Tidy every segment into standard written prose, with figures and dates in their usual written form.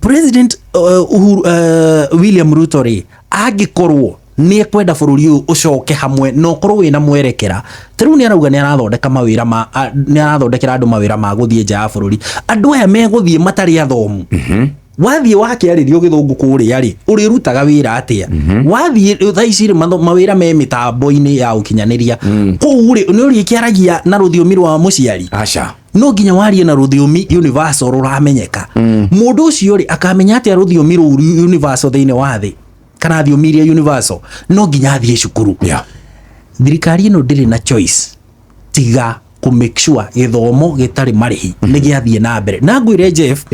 President Uhuru, William Ruto rĩ, angĩkorwo nĩ ekwenda bũrũri ũyũ ũcoke hamwe na ũkorwo wĩna mwerekera, ta rĩu nĩ arauga nĩ arathondeka mawĩra ma nĩ arathondekera andũ mawĩra ma gũthiĩ nja ya bũrũri. Andũ aya megũthiĩ matarĩ athomu. Wathiĩ wakĩarĩrio gĩthũngũ kũrĩa rĩ, ũrĩrutaga wĩra atĩa? Wathiĩ thaa ici rĩ, mawĩra me mĩtambo-inĩ ya ũkinyanĩria kũu rĩ, nĩ ũrĩkĩaragia na rũthiomi rwa mũciari? Aca. No nginya warie na rũthiomi universal rũramenyeka. Mũndũ ũcio rĩ, akamenya atĩa rũthiomi rũu universal thĩinĩ wa thĩ, kana thiomi iria universal? No nginya athiĩ cukuru. Thirikari ĩno ndĩrĩ na choice tiga kũ make sure gĩthomo gĩtarĩ marĩhi nĩ gĩathiĩ na mbere. Na ngwĩre Jeff,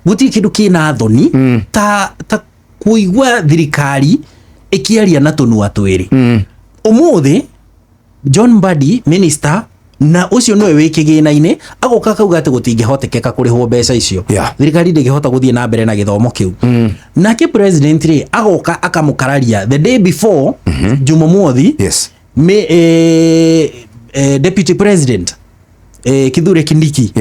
gũtirĩ kĩndũ kĩna thoni ta kũigua thirikari ĩkĩaria na tũnua twĩrĩ. Ũmũthĩ John Mbadi, minister, na ũcio nĩwe wĩ kĩgĩna-inĩ, agoka akauga atĩ gũtingĩhotekeka kũrĩhwo mbeca icio. Thirikari ndĩngĩhota gũthiĩ na mbere na gĩthomo kĩu. Nake president rĩ, agoka akamũkararia the day before, Jumamothi. Deputy President Kithure Kindiki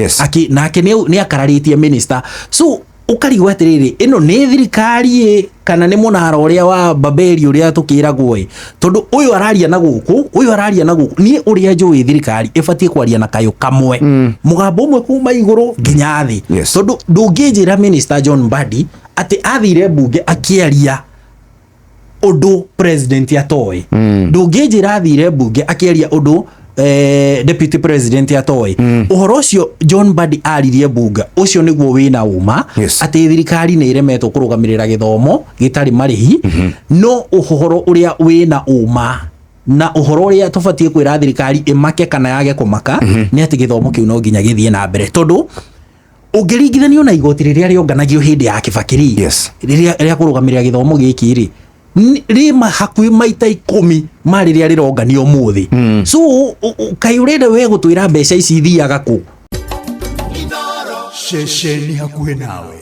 nake nĩ akararĩtie minister. So ũkarigwo atĩrĩrĩ, ĩno nĩ thirikari ĩ kana nĩ mũnara ũrĩa wa Babeli ũrĩa tũkĩragwo ĩ? Tondũ ũyũ araria na gũkũ, ũyũ araria na gũkũ. Niĩ ũrĩa njũĩ, thirikari ĩbatiĩ kwaria na kayũ kamwe, mũgambo ũmwe kuma igũrũ nginya thĩ. Tondũ ndũngĩnjĩra Minister John Mbadi atĩ athire mbunge akĩaria ũndũ president atoĩ. Ndũngĩnjĩra athire mbunge akĩaria ũndũ deputy president atoĩ. Ũhoro ũcio John Mbadi aririe mbunge, ũcio nĩguo wĩna ũma atĩ thirikari nĩ ĩremetwo kũrũgamĩrĩra gĩthomo gĩtarĩ marĩhi. No ũhoro ũrĩa wĩna ũma na ũhoro ũrĩa tũbatiĩ kwĩra thirikari ĩmake kana yage kũmaka nĩ atĩ gĩthomo kĩu no nginya gĩthiĩ na mbere, tondũ ũngĩringithanio na igoti rĩrĩa rĩonganagio hĩndĩ ya Kibaki rĩ, rĩrĩa rĩa kũrũgamĩrĩra gĩthomo gĩkĩ rĩ, rĩ hakuhĩ maita 10 ma rĩrĩa rĩronganio ũmũthĩ. So kaĩ ũrenda we gũtwĩra mbeca ici ithiaga kũ? Ceceni hakuhĩ nawe.